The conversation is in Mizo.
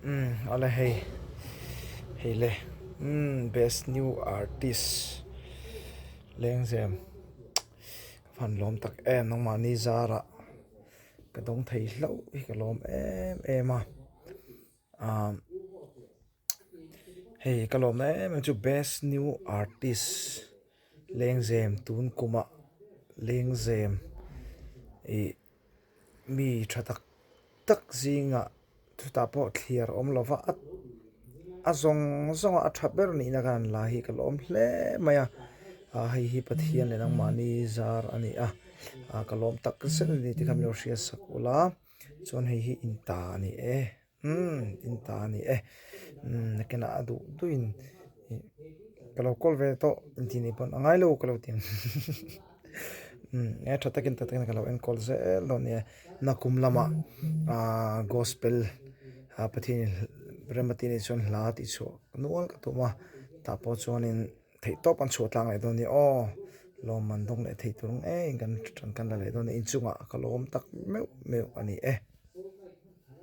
Umm awle hei hei le umm best new artist lengzem ka van lawm tak em nangmahni zarah ka dawng thei hlauh hi ka lawm em em a ah hei ka lawmna em em chu best new artist lengzem tun kumah lengzem ih mi tha tak tak zingah chutah pawh thliar awm lova a a zawng zawng a tha ber nihna khan an la hi ka lawm hle mai a ah hei hi Pathian leh nangmahni zar a ni a ah ka lawm tak zet a ni tih kha min lo hriat sak ula chuan hei hi in ta a ni e. Umm in ta a ni e umm nakinah a duh duhin ih ka lo kawl ve tawh intih ni pawn a ngai lo ka lo ti ang umm e tha takin tha takin ka lo enkawl zel dawn nia nakum lamah ahh gospel ah Pathianin remati nih chuan hla tih chhuah nual ka tum a tah pawh chuanin theih tawp an chhuah tlang leh dawn nia aw lawmman dawng leh thei tur ang em kan kan la leh dawn a inchungah ka lawm tak meuh meuh a ni e.